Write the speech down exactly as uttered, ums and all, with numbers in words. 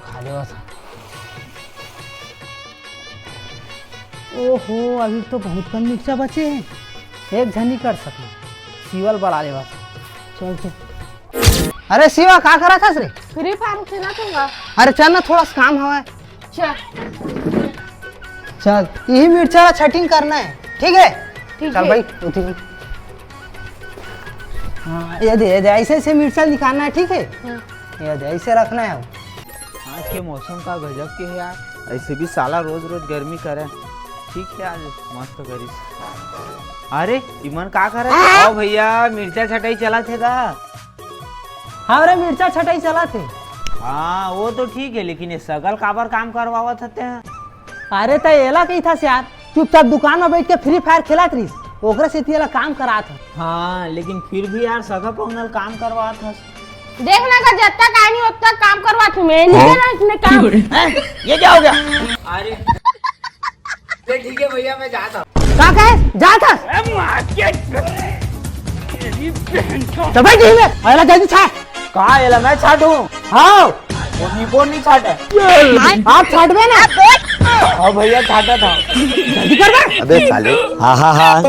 खा लेवत हँव। ओहो, अभी तो बहुत कन मिर्चा बचे हे, एक झन नइ कर सकंव, शिवा ल बला लेवत हँव। चल, चल। अरे शिवा, का करत हस रे? Free Fire खेलत हँव। अरे चल ना, थोड़ा सा काम हवय। चल। चल, इही मिर्चा ला छटिंग करना हे, ठीक हे? ठीक चल हे। भाई, उठी। हाँ, ये दे, ये दे, ऐसे, ऐसे मिर्चा निकालना हे, ठीक हे? हाँ। ये दे, ऐसे रखना हे। आज के मौसम का गजब के हे यार, ऐसे भी साला रोज रोज गर्मी करे। ठीक हे, आज मस्त करिस। अरे, इमन का करत हे? आओ भैया, मिर्चा छटाई चलत हे का? हाँ रे, मिर्चा छटाई चलत हे। हाँ, वो तो ठीक हे, लेकिन ये सगा ल काबर काम करवावत हस तें? अरे, त एला कहिथस यार, चुपचाप दुकान म बइठ के Free Fire खेलत रहिस, ओकरे सेती एला काम करात हँव। हाँ, लेकिन फिर भी यार, सगा पहुना ल काम करवात हस। देख ना का, जतका कहानी ओतका काम करवात हँव मैं, निकल ना इसमें काम। हैं? ये क्या हो गया? अरे, चल ठीक हे भैया, मैं जात हँव। का कहे? जात हस? अरे मार के तेरी बहन को। तो भाई ठीक हे, अरे जल्दी छाट। का एला मैं छाटूं? हाँ। वो निपोर नइ छाटे। आप छाटबे ना? हाँ भैया, छाटत हँव। जल्दी करबे। अबे साले। हाँ, हाँ, हाँ।